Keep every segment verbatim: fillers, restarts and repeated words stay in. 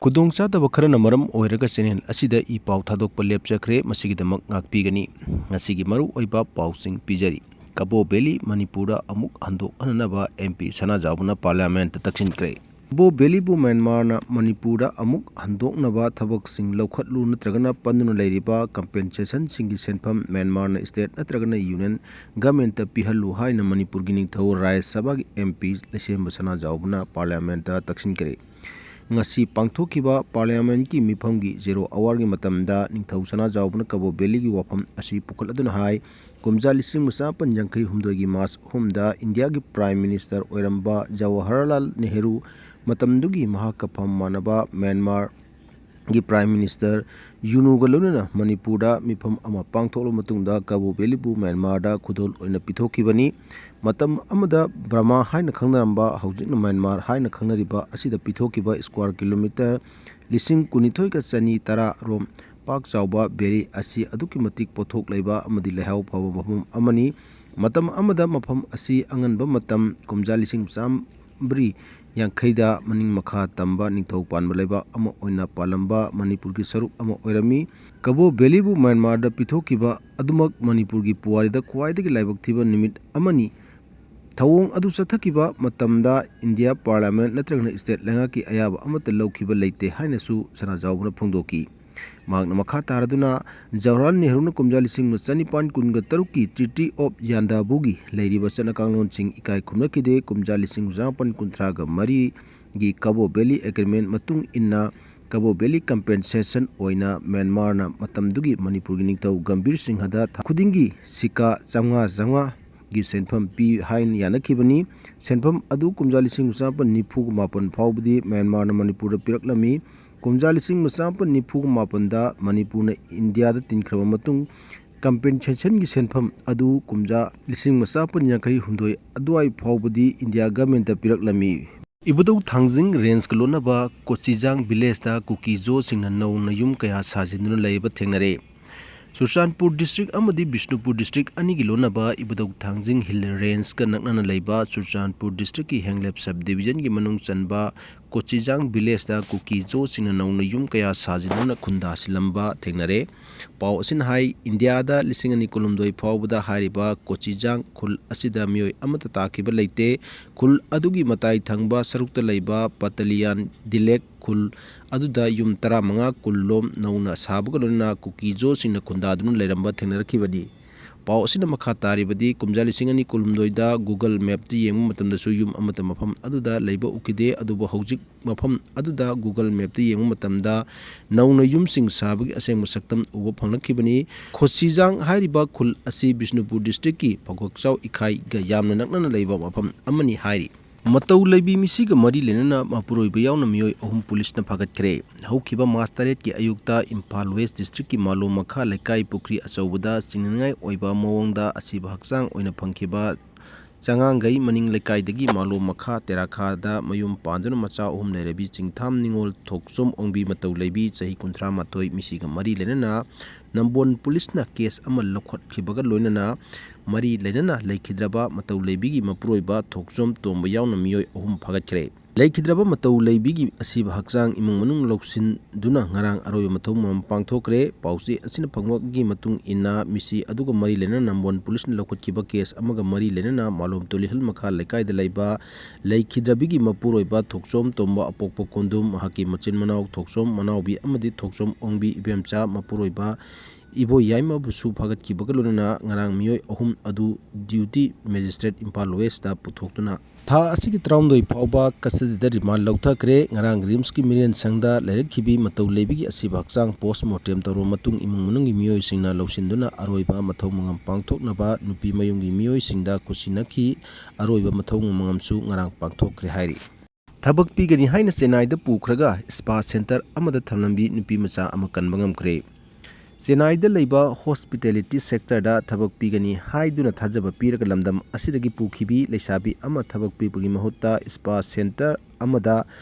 ꯈꯨꯗꯣꯡꯆꯥꯗꯕ ꯈꯔꯅ ꯃꯔꯝ ꯑꯣꯏꯔꯒ ꯆꯦꯅꯦꯜ ꯑꯁꯤꯗ ꯏ ꯄꯥꯎ ꯊꯥꯗꯣꯛꯄ ꯂꯦꯞꯆꯈ꯭ꯔꯦ꯫ ꯃꯁꯤꯒꯤꯗꯃꯛ ꯉꯥꯛꯄꯤꯒꯅꯤ꯫ ꯉꯁꯤꯒꯤ ꯃꯔꯨꯑꯣꯏꯕ ꯄꯥꯎꯁꯤꯡ ꯄꯤꯖꯔꯤ꯫ ꯀꯕꯣ ꯚꯦꯂꯤ ꯃꯅꯤꯄꯨꯔꯗ ꯑꯃꯨꯛ ꯍꯟꯗꯣꯛꯍꯟꯅꯅꯕ ꯑꯦꯝ ꯄꯤ ꯁꯅꯥꯖꯥꯎꯕꯅ ꯄꯥꯔꯂꯤꯌꯥꯃꯦꯟꯠꯇ ꯇꯛꯁꯤꯟꯈ꯭ꯔꯦ꯫ ꯀꯕꯣ ꯚꯦꯂꯤꯕꯨ ꯃ꯭ꯌꯥꯟꯃꯥꯔꯅ ꯃꯅꯤꯄꯨꯔꯗ ꯑꯃꯨꯛ ꯍꯟꯗꯣꯛꯅꯕ ꯊꯕꯛꯁꯤꯡ ꯂꯧꯈꯠꯂꯨ ꯅꯠꯇ꯭ꯔꯒꯅ ꯄꯟꯗꯨꯅ ꯂꯩꯔꯤꯕ ꯀꯝꯄꯦꯟꯁꯦꯁꯟꯁꯤꯡꯒꯤ ꯁꯦꯟꯐꯝ ꯃ꯭ꯌꯥꯟꯃꯥꯔꯅ ꯁ꯭ꯇꯦꯠ ꯅꯠꯇ꯭ꯔꯒꯅ ꯌꯨꯅꯤꯌꯟ ꯒꯃꯦꯟꯠꯇ ꯄꯤꯍꯜꯂꯨ ꯍꯥꯏꯅ ꯃꯅꯤꯄꯨꯔꯒꯤ ꯅꯤꯡꯊꯧ ꯔꯥꯖ꯭ꯌ ꯁꯚꯥꯒꯤ ꯑꯦꯝ ꯄꯤ ꯂꯩꯁꯦꯝꯕ ꯁꯅꯥꯖꯥꯎꯕꯅ ꯄꯥꯔꯂꯤꯌꯥꯃꯦꯟꯠꯇ ꯇꯛꯁꯤꯟꯈ꯭ꯔꯦ꯫ ꯉꯁꯤ ꯄꯥꯡꯊꯣꯛꯈꯤꯕ ꯄꯥꯔꯂꯤꯌꯥꯃꯦꯟꯠꯀꯤ ꯃꯤꯐꯝꯒꯤ ꯖꯦꯔꯣ ꯑꯋꯥꯔꯒꯤ ꯃꯇꯝꯗ ꯅꯤꯡꯊꯧ ꯁꯅꯥꯖꯥꯎꯕꯅ ꯀꯕꯣ ꯚꯦꯂꯤꯒꯤ ꯋꯥꯐꯝ ꯑꯁꯤ ꯄꯨꯈꯠꯂꯗꯨꯅ ꯍꯥꯏ, ꯀꯨꯝꯖꯥ ꯂꯤꯁꯤꯡ ꯑꯃ ꯆꯃꯥꯄꯟ ꯌꯥꯡꯈꯩ ꯍꯨꯝꯗꯣꯏꯒꯤ ꯃꯥꯔꯆ ꯑꯍꯨꯝꯗ ꯏꯟꯗꯤꯌꯥꯒꯤ ꯄ꯭ꯔꯥꯏꯝ ꯃꯤꯅꯤꯁꯇꯔ ꯑꯣꯏꯔꯝꯕ ꯖꯋꯥꯍꯔꯂꯥꯜ ꯅꯦꯍꯔꯨ, ꯃꯇꯝꯗꯨꯒꯤ ꯃꯍꯥꯛꯀ ꯐꯝ ꯃꯥꯟꯅꯕ ꯃ꯭ꯌꯥꯟꯃꯥꯔꯒꯤ ꯄ꯭ꯔꯥꯏꯝ ꯃꯤꯅꯤꯁꯇꯔ ꯌꯨꯅꯨꯒ ꯂꯣꯏꯅꯅ ꯃꯅꯤꯄꯨꯔꯗ ꯃꯤꯐꯝ ꯑꯃ ꯄꯥꯡꯊꯣꯛꯂꯕ ꯃꯇꯨꯡꯗ ꯀꯕꯣ ꯚꯦꯂꯤꯕꯨ ꯃ꯭ꯌꯥꯟꯃꯥꯔꯗ ꯈꯨꯗꯣꯜ ꯑꯣꯏꯅ ꯄꯤꯊꯣꯛꯈꯤꯕꯅꯤ꯫ ꯃꯇꯝ ꯑꯃꯗ ꯕꯔꯃꯥ ꯍꯥꯏꯅ ꯈꯪꯅꯔꯝꯕ, ꯍꯧꯖꯤꯛꯅ ꯃ꯭ꯌꯥꯟꯃꯥꯔ ꯍꯥꯏꯅ ꯈꯪꯅꯔꯤꯕ ꯑꯁꯤꯗ ꯄꯤꯊꯣꯛꯈꯤꯕ ꯁ꯭ꯀ꯭ꯋꯥꯔ ꯀꯤꯂꯣꯃꯤꯇꯔ ꯂꯤꯁꯤꯡ ꯀꯨꯟꯅꯤꯊꯣꯏꯒ ꯆꯅꯤ ꯇꯔꯥ ꯔꯣꯝ ꯄꯥꯛ ꯆꯥꯎꯕ ꯚꯦꯂꯤ ꯑꯁꯤ ꯑꯗꯨꯛꯀꯤ ꯃꯇꯤꯛ ꯄꯣꯠꯊꯣꯛ ꯂꯩꯕ ꯑꯃꯗꯤ ꯂꯩꯍꯥꯎ ꯐꯕ ꯃꯐꯝ ꯑꯃꯅꯤ꯫ ꯃꯇꯝ ꯑꯃꯗ ꯃꯐꯝ ꯑꯁꯤ ꯑꯉꯟꯕ ꯃꯇꯝ, ꯀꯨꯝꯖꯥ ꯂꯤꯁꯤꯡ ꯆꯥꯝꯃꯔꯤ ꯌꯥꯡꯈꯩꯗ ꯃꯅꯤꯡ ꯃꯈꯥ ꯇꯝꯕ ꯅꯤꯡꯊꯧ ꯄꯥꯟꯕ ꯂꯩꯕꯥꯛ ꯑꯃ ꯑꯣꯏꯅ ꯄꯥꯜꯂꯝꯕ ꯃꯅꯤꯄꯨꯔꯒꯤ ꯁꯔꯨꯛ ꯑꯃ ꯑꯣꯏꯔꯝꯃꯤ꯫ ꯀꯕꯣ ꯚꯦꯂꯤꯕꯨ ꯃ꯭ꯌꯥꯟꯃꯥꯔꯗ ꯄꯤꯊꯣꯛꯈꯤꯕ ꯑꯗꯨꯃꯛ ꯃꯅꯤꯄꯨꯔꯒꯤ ꯄꯨꯋꯥꯔꯤꯗ ꯈ꯭ꯋꯥꯏꯗꯒꯤ ꯂꯥꯏꯕꯛ ꯊꯤꯕ ꯅꯨꯃꯤꯠ ꯑꯃꯅꯤ꯫ ꯊꯧꯑꯣꯡ ꯑꯗꯨ ꯆꯠꯊꯈꯤꯕ ꯃꯇꯝꯗ ꯏꯟꯗꯤꯌꯥ ꯄꯥꯔꯂꯤꯌꯥꯃꯦꯟꯠ ꯅꯠꯇ꯭ꯔꯒꯅ ꯁ꯭ꯇꯦꯠ ꯂꯩꯉꯥꯛꯀꯤ ꯑꯌꯥꯕ ꯑꯃꯠꯇ ꯂꯧꯈꯤꯕ ꯂꯩꯇꯦ ꯍꯥꯏꯅꯁꯨ ꯁꯅꯥꯖꯥꯎꯕꯅ ꯐꯣꯡꯗꯣꯛꯈꯤ꯫ ꯃꯍꯥꯛꯅ ꯃꯈꯥ ꯇꯥꯔꯗꯨꯅ, ꯖꯋꯥꯍꯔꯂꯥꯜ ꯅꯦꯍꯔꯨꯅ ꯀꯨꯝꯖꯥ ꯂꯤꯁꯤꯡ ꯑꯃ ꯆꯅꯤꯄꯥꯟ ꯀꯨꯟꯒ ꯇꯔꯨꯛꯀꯤ Treaty of Yandabo ꯒꯤ ꯂꯩꯔꯤꯕ ꯆꯠꯅ ꯀꯥꯡꯂꯣꯟꯁꯤꯡ ꯏꯀꯥꯏ ꯈꯨꯝꯅꯈꯤꯗꯦ꯫ ꯀꯨꯝꯖꯥ ꯂꯤꯁꯤꯡ ꯑꯃ ꯆꯃꯥꯄꯟ ꯀꯨꯟꯊ꯭ꯔꯥꯒ ꯃꯔꯤꯒꯤ ꯀꯕꯣ ꯚꯦꯂꯤ ꯑꯦꯒ꯭ꯔꯤꯃꯦꯟꯠ ꯃꯇꯨꯡ ꯏꯟꯅ ꯀꯕꯣ ꯚꯦꯂꯤ ꯀꯝꯄꯦꯟꯁꯦꯁꯟ ꯑꯣꯏꯅ ꯃ꯭ꯌꯥꯟꯃꯥꯔꯅ ꯃꯇꯝꯗꯨꯒꯤ ꯃꯅꯤꯄꯨꯔꯒꯤ ꯅꯤꯡꯊꯧ ꯒꯝꯚꯤꯔ ꯁꯤꯡꯍꯗ ꯊꯥ ꯈꯨꯗꯤꯡꯒꯤ ꯁꯤꯀꯥ ꯆꯥꯝꯃꯉꯥ ꯆꯥꯝꯃꯉꯥꯒꯤ ꯁꯦꯟꯐꯝ ꯄꯤ ꯍꯥꯏꯅ ꯌꯥꯅꯈꯤꯕꯅꯤ꯫ ꯁꯦꯟꯐꯝ ꯑꯗꯨ ꯀꯨꯝꯖꯥ ꯂꯤꯁꯤꯡ ꯑꯃ ꯆꯃꯥꯄꯟ ꯅꯤꯐꯨꯒ ꯃꯥꯄꯟ ꯐꯥꯎꯕꯗꯤ ꯃ꯭ꯌꯥꯟꯃꯥꯔꯅ ꯃꯅꯤꯄꯨꯔꯗ ꯄꯤꯔꯛꯂꯝꯃꯤ꯫ ꯀꯨꯝꯖꯥ ꯂꯤꯁꯤꯡ ꯑꯃ ꯆꯃꯥꯄꯟ ꯅꯤꯐꯨꯒ ꯃꯥꯄꯟꯗ ꯃꯅꯤꯄꯨꯔꯅ ꯏꯟꯗꯤꯌꯥꯗ ꯇꯤꯟꯈ꯭ꯔꯕ ꯃꯇꯨꯡ, ꯀꯝꯄꯦꯟꯁꯦꯁꯟꯒꯤ ꯁꯦꯟꯐꯝ ꯑꯗꯨ ꯀꯨꯝꯖꯥ ꯂꯤꯁꯤꯡ ꯑꯃ ꯆꯃꯥꯄꯟ ꯌꯥꯡꯈꯩ ꯍꯨꯝꯗꯣꯏ ꯑꯗꯨꯋꯥꯏ ꯐꯥꯎꯕꯗꯤ ꯏꯟꯗꯤꯌꯥ ꯒꯃꯦꯟꯠꯇ ꯄꯤꯔꯛꯂꯝꯃꯤ꯫ ꯏꯕꯨꯙꯧ ꯊꯥꯡꯖꯤꯡ ꯔꯦꯟꯖꯀ ꯂꯣꯟꯅꯕ ꯀꯣꯆꯤꯖꯥꯡ ꯚꯤꯂꯦꯖꯇ ꯀꯨꯀꯤꯖꯣꯁꯤꯡꯅ ꯅꯧꯅ ꯌꯨꯝ ꯀꯌꯥ ꯁꯥꯖꯤꯟꯗꯨꯅ ꯂꯩꯕ ꯊꯦꯡꯅꯔꯦ꯫ ꯆꯨꯔꯆꯥꯟꯄꯨꯔ ꯗꯤꯁꯇ꯭ꯔꯤꯛ ꯑꯃꯗꯤ ꯕꯤꯁꯅꯨꯄꯨꯔ ꯗꯤꯁꯇ꯭ꯔꯤꯛ ꯑꯅꯤꯒꯤ ꯂꯣꯟꯅꯕ ꯏꯕꯨꯙꯧ ꯊꯥꯡꯖꯤꯡ ꯍꯤꯜ ꯔꯦꯟꯖꯀ ꯅꯛꯅꯅ ꯂꯩꯕ ꯆꯨꯔꯆꯥꯟꯄꯨꯔ ꯗꯤꯁꯇ꯭ꯔꯤꯛꯀꯤ ꯍꯦꯡꯂꯦꯞ ꯁꯕ ꯗꯤꯕꯤꯖꯟꯒꯤ ꯃꯅꯨꯡ ꯆꯟꯕ ꯀꯣꯆꯤꯖꯥꯡ ꯚꯤꯂꯦꯖꯇ ꯀꯨꯀꯤ ꯖꯣꯁꯤꯡꯅ ꯅꯧꯅ ꯌꯨꯝ ꯀꯌꯥ ꯁꯥꯖꯤꯟꯗꯨꯅ ꯈꯨꯟꯗꯥꯁꯤꯜꯂꯝꯕ ꯊꯦꯡꯅꯔꯦ꯫ ꯄꯥꯎ ꯑꯁꯤꯅ ꯍꯥꯏ, ꯏꯟꯗꯤꯌꯥꯗ ꯂꯤꯁꯤꯡ ꯑꯅꯤ ꯀꯨꯟꯍꯨꯝꯗꯣꯏ ꯐꯥꯎꯕꯗ ꯍꯥꯏꯔꯤꯕ ꯀꯣꯆꯤꯖꯥꯡ ꯈꯨꯜ ꯑꯁꯤꯗ ꯃꯤꯑꯣꯏ ꯑꯃꯠꯇ ꯇꯥꯈꯤꯕ ꯂꯩꯇꯦ꯫ ꯈꯨꯜ ꯑꯗꯨꯒꯤ ꯃꯇꯥꯏ ꯊꯪꯕ ꯁꯔꯨꯛꯇ ꯂꯩꯕ ꯄꯇꯂꯤꯌꯥꯟ ꯗꯤꯂꯦꯛ ꯈꯨꯜ ꯑꯗꯨꯗ ꯌꯨꯝ ꯇꯔꯥꯃꯉꯥ ꯀꯨꯟ ꯂꯣꯝ ꯅꯧꯅ ꯁꯥꯕꯒ ꯂꯣꯏꯅꯅ ꯀꯨꯀꯤ ꯖꯣꯁꯤꯡꯅ ꯈꯨꯟꯗꯥꯗꯨꯅ ꯂꯩꯔꯝꯕ ꯊꯦꯡꯅꯔꯛꯈꯤꯕꯅꯤ꯫ ꯄꯥꯎ ꯑꯁꯤꯅ ꯃꯈꯥ ꯇꯥꯔꯤꯕꯗꯤ, ꯀꯨꯝꯖꯥ ꯂꯤꯁꯤꯡ ꯑꯅꯤ ꯀꯨꯟꯍꯨꯝꯗꯣꯏꯗ Google Mapꯇ ꯌꯦꯡꯕ ꯃꯇꯝꯗꯁꯨ ꯌꯨꯝ ꯑꯃꯠꯇ ꯃꯐꯝ ꯑꯗꯨꯗ ꯂꯩꯕ ꯎꯈꯤꯗꯦ, ꯑꯗꯨꯕꯨ ꯍꯧꯖꯤꯛ ꯃꯐꯝ ꯑꯗꯨꯗ Google Mapꯇ ꯌꯦꯡꯕ ꯃꯇꯝꯗ ꯅꯧꯅ ꯌꯨꯝꯁꯤꯡ ꯁꯥꯕꯒꯤ ꯑꯁꯦꯡꯕ ꯁꯛꯇꯝ ꯎꯕ ꯐꯪꯂꯛꯈꯤꯕꯅꯤ꯫ ꯈꯣꯁꯤꯖꯥꯡ ꯍꯥꯏꯔꯤꯕ ꯈꯨꯜ ꯑꯁꯤ ꯕꯤꯁꯅꯨꯄꯨꯔ ꯗꯤꯁꯇ꯭ꯔꯤꯛꯀꯤ ꯐꯒꯣꯛꯆꯥꯎ ꯏꯀꯥꯏꯒ ꯌꯥꯝꯅ ꯅꯛꯅꯅ ꯂꯩꯕ ꯃꯐꯝ ꯑꯃꯅꯤ ꯍꯥꯏꯔꯤ꯫ ꯃꯇꯧ ꯂꯩꯕꯤ ꯃꯤꯁꯤꯒ ꯃꯔꯤ ꯂꯩꯅꯅ ꯃꯄꯨꯔꯣꯏꯕ ꯌꯥꯎꯅ ꯃꯤꯑꯣꯏ ꯑꯍꯨꯝ ꯄꯨꯂꯤꯁꯅ ꯐꯥꯒꯠꯈ꯭ꯔꯦ꯫ ꯍꯧꯈꯤꯕ ꯃꯥꯔꯆ ꯇꯔꯦꯠꯀꯤ ꯑꯌꯨꯛꯇ ꯏꯝꯐꯥꯜ ꯋꯦꯁ ꯗꯤꯁꯇ꯭ꯔꯤꯛꯀꯤ ꯃꯥꯂꯣꯝ ꯃꯈꯥ ꯂꯩꯀꯥꯏ ꯄꯨꯈ꯭ꯔꯤ ꯑꯆꯧꯕꯗ ꯆꯤꯡꯅꯅꯤꯡꯉꯥꯏ ꯑꯣꯏꯕ ꯃꯑꯣꯡꯗ ꯑꯁꯤꯕ ꯍꯛꯆꯥꯡ ꯑꯣꯏꯅ ꯐꯪꯈꯤꯕ ꯆꯉꯥꯡꯒꯩ ꯃꯅꯤꯡ ꯂꯩꯀꯥꯏꯗꯒꯤ ꯃꯥꯂꯣꯝ ꯃꯈꯥ ꯇꯦꯔꯥꯈꯥꯗ ꯃꯌꯨꯝ ꯄꯥꯟꯗꯨꯅ ꯃꯆꯥ ꯑꯍꯨꯝ ꯂꯩꯔꯕꯤ ꯆꯤꯡꯊꯥꯝ ꯅꯤꯉꯣꯜ ꯊꯣꯛꯆꯣꯝ ꯑꯣꯡꯕꯤ ꯃꯇꯧ ꯂꯩꯕꯤ ꯆꯍꯤ ꯀꯨꯟꯊ꯭ꯔꯥ ꯃꯥꯊꯣꯏ ꯃꯤꯁꯤꯒ ꯃꯔꯤ ꯂꯩꯅꯅ ꯅꯝꯕꯣꯜ ꯄꯨꯂꯤꯁꯅ ꯀꯦꯁ ꯑꯃ ꯂꯧꯈꯠꯈꯤꯕꯒ ꯂꯣꯏꯅꯅ ꯃꯔꯤ ꯂꯩꯅꯅ ꯂꯩꯈꯤꯗ꯭ꯔꯕ ꯃꯇꯧ ꯂꯩꯕꯤꯒꯤ ꯃꯄꯨꯔꯣꯏꯕ ꯊꯣꯛꯆꯣꯝ ꯇꯣꯝꯕ ꯌꯥꯎꯅ ꯃꯤꯑꯣꯏ ꯑꯍꯨꯝ ꯐꯥꯒꯠꯈ꯭ꯔꯦ꯫ ꯂꯩꯈꯤꯗ꯭ꯔꯕ ꯃꯇꯧ ꯂꯩꯕꯤꯒꯤ ꯑꯁꯤꯕ ꯍꯛꯆꯥꯡ ꯏꯃꯨꯡ ꯃꯅꯨꯡ ꯂꯧꯁꯤꯟꯗꯨꯅ ꯉꯔꯥꯡ ꯑꯔꯣꯏꯕ ꯃꯊꯧ ꯃꯉꯝ ꯄꯥꯡꯊꯣꯛꯈ꯭ꯔꯦ꯫ ꯄꯥꯎꯆꯦ ꯑꯁꯤꯅ ꯐꯪꯕꯒꯤ ꯃꯇꯨꯡ ꯏꯟꯅ ꯃꯤꯁꯤ ꯑꯗꯨꯒ ꯃꯔꯤ ꯂꯩꯅꯅ ꯅꯝꯕꯣꯜ ꯄꯨꯂꯤꯁꯅ ꯂꯧꯈꯠꯈꯤꯕ ꯀꯦꯁ ꯑꯃꯒ ꯃꯔꯤ ꯂꯩꯅꯅ ꯃꯥꯂꯣꯝ ꯇꯣꯂꯤꯍꯜ ꯃꯈꯥ ꯂꯩꯀꯥꯏꯗ ꯂꯩꯕ ꯂꯩꯈꯤꯗ꯭ꯔꯕꯤꯒꯤ ꯃꯄꯨꯔꯣꯏꯕ ꯊꯣꯛꯆꯣꯝ ꯇꯣꯝꯕ ꯑꯄꯣꯛꯄ ꯀꯣꯟꯗꯨꯝ, ꯃꯍꯥꯛꯀꯤ ꯃꯆꯤꯟ ꯃꯅꯥꯎ ꯊꯣꯛꯆꯣꯝ ꯃꯅꯥꯎꯕꯤ ꯑꯃꯗꯤ ꯊꯣꯛꯆꯣꯝ ꯑꯣꯡꯕꯤ ꯏꯕꯦꯝꯆꯥ ꯃꯄꯨꯔꯣꯏꯕ ꯏꯕꯣꯌꯥꯏꯃꯕꯨꯁꯨ ꯐꯥꯒꯠꯈꯤꯕꯒ ꯂꯣꯏꯅꯅ ꯉꯔꯥꯡ ꯃꯤꯑꯣꯏ ꯑꯍꯨꯝ ꯑꯗꯨ ꯗ꯭ꯌꯨꯇꯤ ꯃꯦꯖꯤꯁꯇ꯭ꯔꯦꯠ ꯏꯝꯐꯥꯜ ꯋꯦꯁꯇ ꯄꯨꯊꯣꯛꯇꯨꯅ ꯊꯥ ꯑꯁꯤꯒꯤ ꯇꯔꯥꯍꯨꯝꯗꯣꯏ ꯐꯥꯎꯕ ꯀꯁꯇꯗꯤꯗ ꯔꯤꯃꯥꯟ ꯂꯧꯊꯈ꯭ꯔꯦ꯫ ꯉꯔꯥꯡ ꯔꯤꯝꯁꯀꯤ ꯃꯤꯔꯦꯟ ꯁꯪꯗ ꯂꯩꯔꯛꯈꯤꯕꯤ ꯃꯇꯧ ꯂꯩꯕꯤꯒꯤ ꯑꯁꯤꯕ ꯍꯛꯆꯥꯡ ꯄꯣꯁꯃꯣꯔꯇꯦꯝ ꯇꯧꯔꯕ ꯃꯇꯨꯡ ꯏꯃꯨꯡ ꯃꯅꯨꯡꯒꯤ ꯃꯤꯑꯣꯏꯁꯤꯡꯅ ꯂꯧꯁꯤꯟꯗꯨꯅ ꯑꯔꯣꯏꯕ ꯃꯊꯧ ꯃꯉꯝ ꯄꯥꯡꯊꯣꯛꯅꯕ ꯅꯨꯄꯤ ꯃꯌꯨꯝꯒꯤ ꯃꯤꯑꯣꯏꯁꯤꯡꯗ ꯈꯨꯠꯁꯤꯟꯅꯈꯤ꯫ ꯑꯔꯣꯏꯕ ꯃꯊꯧ ꯃꯉꯝꯁꯨ ꯉꯔꯥꯡ ꯄꯥꯡꯊꯣꯛꯈ꯭ꯔꯦ ꯍꯥꯏꯔꯤ꯫ ꯊꯕꯛ ꯄꯤꯒꯅꯤ ꯍꯥꯏꯅ ꯆꯦꯟꯅꯥꯏꯗ ꯄꯨꯈ꯭ꯔꯒ ꯁ꯭ꯄꯥ ꯁꯦꯟꯇꯔ ꯑꯃꯗ ꯊꯝꯂꯝꯕꯤ ꯅꯨꯄꯤ ꯃꯆꯥ ꯑꯃ ꯀꯟꯕ ꯉꯝꯈ꯭ꯔꯦ꯫ ꯆꯦꯟꯅꯥꯏꯗ ꯂꯩꯕ ꯍꯣꯁꯄꯤꯇꯦꯂꯤꯇꯤ ꯁꯦꯛꯇꯔꯗ ꯊꯕꯛ ꯄꯤꯒꯅꯤ ꯍꯥꯏꯗꯨꯅ ꯊꯥꯖꯕ ꯄꯤꯔꯒ ꯂꯝꯗꯝ ꯑꯁꯤꯗꯒꯤ ꯄꯨꯈꯤꯕꯤ ꯂꯩꯁꯥꯕꯤ ꯑꯃ ꯊꯕꯛ ꯄꯤꯕꯒꯤ ꯃꯍꯨꯠꯇ ꯁ꯭ꯄꯥ ꯁꯦꯟꯇꯔ ꯑꯃꯗ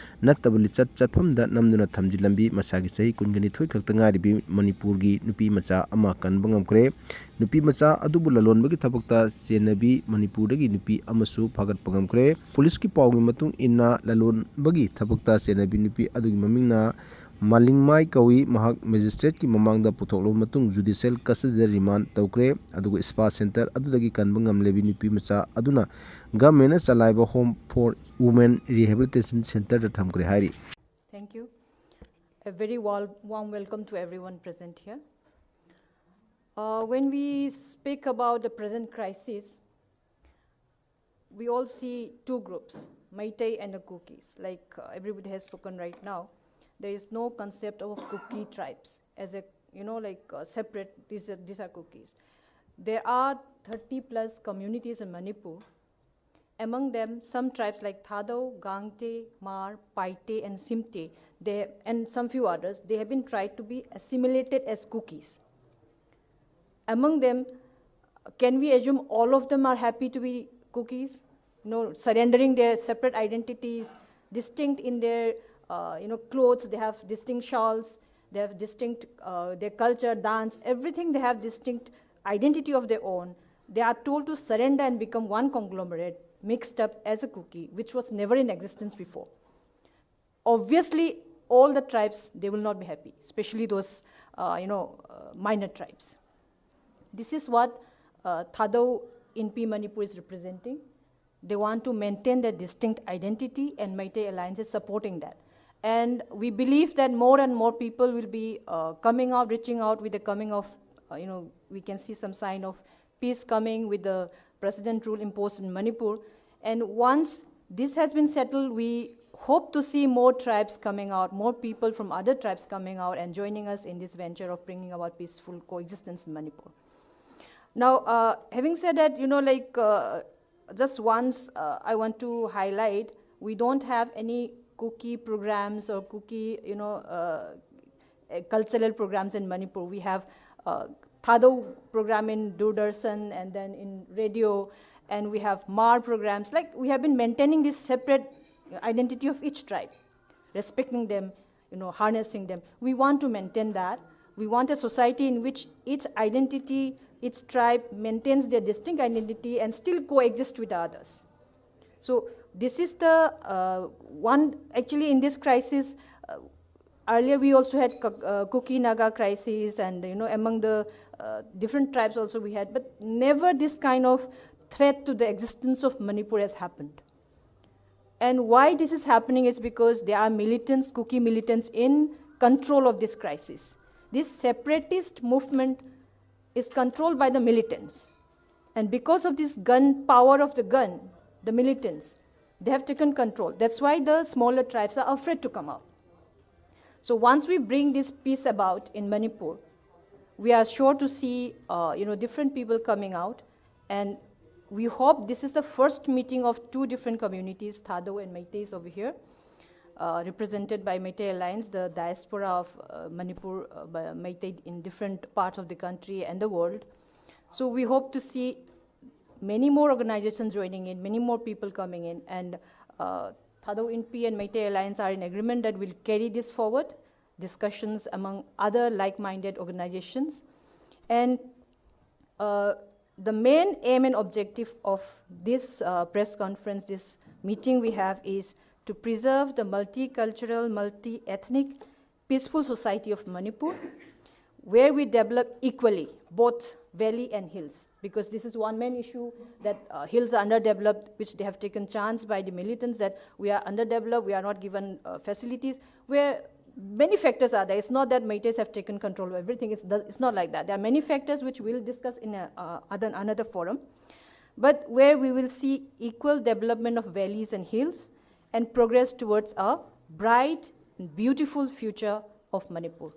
ꯅꯠꯇꯕ ꯂꯤꯆꯠ ꯆꯠꯐꯝꯗ ꯅꯝꯗꯨꯅ ꯊꯝꯖꯤꯜꯂꯝꯕꯤ ꯃꯁꯥꯒꯤ ꯆꯍꯤ ꯀꯨꯟꯒ ꯅꯤꯊꯣꯏ ꯈꯛꯇ ꯉꯥꯏꯔꯤꯕꯤ ꯃꯅꯤꯄꯨꯔꯒꯤ ꯅꯨꯄꯤ ꯃꯆꯥ ꯑꯃ ꯀꯟꯕ ꯉꯝꯈ꯭ꯔꯦ꯫ ꯅꯨꯄꯤ ꯃꯆꯥ ꯑꯗꯨꯕꯨ ꯂꯂꯣꯟꯕꯒꯤ ꯊꯕꯛꯇ ꯆꯦꯟꯅꯕꯤ ꯃꯅꯤꯄꯨꯔꯗꯒꯤ ꯅꯨꯄꯤ ꯑꯃꯁꯨ ꯐꯥꯒꯠꯄ ꯉꯝꯈ꯭ꯔꯦ꯫ ꯄꯨꯂꯤꯁꯀꯤ ꯄꯥꯎꯒꯤ ꯃꯇꯨꯡ ꯏꯟꯅ, ꯂꯂꯣꯟꯕꯒꯤ ꯊꯕꯛꯇ ꯆꯦꯟꯅꯕꯤ ꯅꯨꯄꯤ ꯑꯗꯨꯒꯤ ꯃꯃꯤꯡꯅ ꯃꯥꯂꯤꯡꯃꯥꯏ ꯀꯧꯏ꯫ ꯃꯍꯥꯛ ꯃꯦꯖꯤꯁꯇ꯭ꯔꯦꯠꯀꯤ ꯃꯃꯥꯡꯗ ꯄꯨꯊꯣꯛꯂꯕ ꯃꯇꯨꯡ ꯖꯨꯗꯤꯁꯤꯌꯦꯜ ꯀꯁꯇꯗꯤꯗ ꯔꯤꯃꯥꯟ ꯇꯧꯈ꯭ꯔꯦ꯫ ꯑꯗꯨꯒ ꯁ꯭ꯄꯥ ꯁꯦꯟꯇꯔ ꯑꯗꯨꯗꯒꯤ ꯀꯟꯕ ꯉꯝꯂꯕꯤ ꯅꯨꯄꯤ ꯃꯆꯥ ꯑꯗꯨꯅ ꯒꯚꯔꯟꯃꯦꯟꯠꯅ ꯆꯂꯥꯏꯕ Home for Women Rehabilitation Centreꯗ ꯊꯝꯈ꯭ꯔꯦ ꯍꯥꯏꯔꯤ꯫ Thank you. A very warm, warm welcome to everyone present here. Uh, when we speak about the present crisis, we all see two groups, Meitei and the Kukis. Like uh, everybody has spoken right now, there is no concept of Kuki tribes as a, you know, like uh, separate, these are, these are Kukis. There are thirty plus communities in Manipur. Among them, some tribes like Thadou, Gangte, Hmar, Paite, and Simte, they, and some few others, they have been tried to be assimilated as Kukis. Among them, can we assume all of them are happy to be Kukis? You know, surrendering their separate identities, distinct in their, uh, you know, clothes, they have distinct shawls, they have distinct, uh, their culture, dance, everything they have distinct identity of their own. They are told to surrender and become one conglomerate, mixed up as a Kuki, which was never in existence before. Obviously, all the tribes, they will not be happy, especially those, uh, you know, uh, minor tribes. This is what uh, Thadou Inpi Manipur is representing. They want to maintain their distinct identity, and Meitei Alliance is supporting that. And we believe that more and more people will be uh, coming out, reaching out with the coming of, uh, you know, we can see some sign of peace coming with the president rule imposed in Manipur. And once this has been settled, we hope to see more tribes coming out, more people from other tribes coming out and joining us in this venture of bringing about peaceful coexistence in Manipur. Now, uh, having said that, you know, like, uh, just once uh, I want to highlight, we don't have any Kuki programs or Kuki, you know, uh, uh, cultural programs in Manipur. We have uh, Thadou program in Doordarshan and then in radio, and we have Hmar programs. Like, we have been maintaining these separate identity of each tribe, respecting them, you know, harnessing them. We want to maintain that. We want a society in which each identity, each tribe maintains their distinct identity and still coexist with others. So this is the uh, one, actually, in this crisis, uh, earlier we also had Ku- uh, Kuki Naga crisis, and, you know, among the uh, different tribes also we had, but never this kind of threat to the existence of Manipur has happened. And why this is happening is because there are militants, Kuki militants, in control of this crisis. This separatist movement is controlled by the militants. And because of this gun, power of the gun, the militants, they have taken control. That's why the smaller tribes are afraid to come out. So once we bring this peace about in Manipur, we are sure to see, uh, you know, different people coming out, and we hope this is the first meeting of two different communities. Thado and Meitei is over here, uh, represented by Meitei Alliance, the diaspora of uh, Manipur, uh, by- Meitei in different parts of the country and the world. So we hope to see many more organizations joining in, many more people coming in, and uh, Thado Inpi and Meitei Alliance are in agreement that we'll carry this forward, discussions among other like-minded organizations. And uh, the main aim and objective of this uh, press conference, this meeting we have, is to preserve the multicultural, multi-ethnic, peaceful society of Manipur, where we develop equally both valley and hills, because this is one main issue, that uh, hills are underdeveloped, which they have taken chance by the militants, that we are underdeveloped, we are not given uh, facilities, where many factors are there. It's not that Meiteis have taken control of everything. It's, the, it's not like that. There are many factors which we'll discuss in a, uh, other, another forum, but where we will see equal development of valleys and hills and progress towards a bright and beautiful future of Manipur.